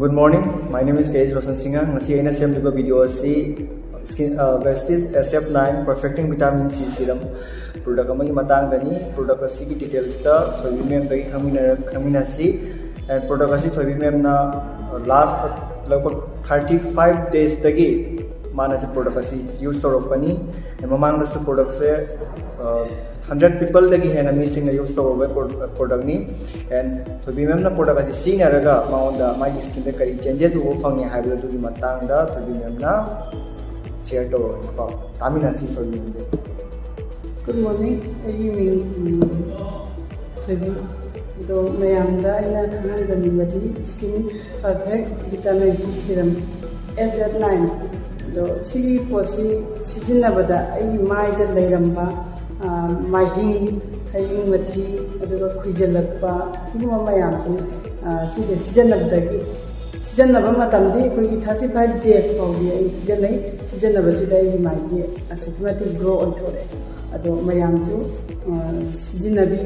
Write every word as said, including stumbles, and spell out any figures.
Good morning, my name is K H Roshan Singha. ꯉꯁꯤ ꯑꯩꯅ ꯁꯦꯝꯂꯤꯕ video ꯑꯁꯤ Skin, uh, Vestige S F nine Perfecting Vitamin C Serum product ꯑꯃꯒꯤ ꯃꯇꯥꯡꯗꯅꯤ꯫ Product ꯑꯁꯤꯒꯤ detailsꯇ ꯊꯣꯏꯕꯤ ma'amꯗꯒꯤ ꯈꯪꯃꯤꯟꯅꯔ-, ꯈꯪꯃꯤꯟꯅꯁꯤ꯫ And product ꯑꯁꯤ ꯊꯣꯏꯕꯤ ma'amꯅ last ꯂꯒꯚꯛ thirty five daysꯇꯒꯤ ꯃꯥꯅ ꯁꯤ product ꯑꯁꯤ use ꯇꯧꯔꯛꯄꯅꯤ꯫ And ꯃꯃꯥꯡꯗꯁꯨ productꯁꯦ, uh, hundred peopleꯗꯒꯤ ꯍꯦꯟꯅ ꯃꯤꯁꯤꯡꯅ use ꯇꯧꯔꯕ pro-, productꯅꯤ꯫ And ꯊꯣꯏꯕꯤ ma'amꯅ product ꯑꯁꯤ ꯁꯤꯖꯤꯟꯅꯔꯒ ꯃꯉꯣꯟꯗ ꯃꯥꯒꯤ skinꯗ ꯀꯔꯤ changes ꯎꯕ ꯐꯪꯉꯤ ꯍꯥꯏꯕꯗꯨꯒꯤ ꯃꯇꯥꯡꯗ ꯊꯣꯏꯕꯤ ma'amꯅ share ꯇꯧꯔꯛꯑꯣꯀꯣ꯫ ꯇꯥꯃꯤꯟꯅꯁꯤ ꯊꯣꯏꯕꯤ ma'amꯗꯒꯤ꯫ Good morning. ꯑꯩꯒꯤ ꯃꯤꯡ, ꯎꯝ, ꯊꯣꯏꯕꯤ꯫ ꯑꯗꯣ ꯃꯌꯥꯝꯗ ꯑꯩꯅ ꯈꯪꯍꯟꯖꯅꯤꯡꯕꯗꯤ Skin Perfect Vitamin C Serum S F nine꯫ ꯑꯗꯣ ꯁꯤꯒꯤ ꯄꯣꯠꯁꯤ ꯁꯤꯖꯤꯟꯅꯕꯗ ꯑꯩꯒꯤ ꯃꯥꯏꯗ ꯂꯩꯔꯝꯕ, ꯑ, ꯃꯥꯏꯍꯤꯡ, ꯍꯌꯤꯡ ꯃꯊꯤ, ꯑꯗꯨꯒ ꯈꯨꯏꯖꯜꯂꯛꯄ, ꯁꯤꯒꯨꯝꯕ ꯃꯌꯥꯝꯁꯤ, ꯑ, ꯁꯤꯁꯦ ꯁꯤꯖꯤꯟꯅꯕꯗꯒꯤ, ꯁꯤꯖꯤꯟꯅꯕ ꯃꯇꯝꯗꯤ ꯑꯩꯈꯣꯏꯒꯤ thirty five days ꯐꯥꯎꯗꯤ ꯑꯩ ꯁꯤꯖꯤꯟꯅꯩ꯫ ꯁꯤꯖꯤꯟꯅꯕꯁꯤꯗ ꯑꯩꯒꯤ ꯃꯥꯏꯁꯦ ꯑꯁꯨꯛꯀꯤ ꯃꯇꯤꯛ glow ꯑꯣꯏꯊꯣꯔꯛꯑꯦ꯫ ꯑꯗꯣ ꯃꯌꯥꯝꯁꯨ, ꯑ, ꯁꯤꯖꯤꯟꯅꯕꯤꯌꯨ꯫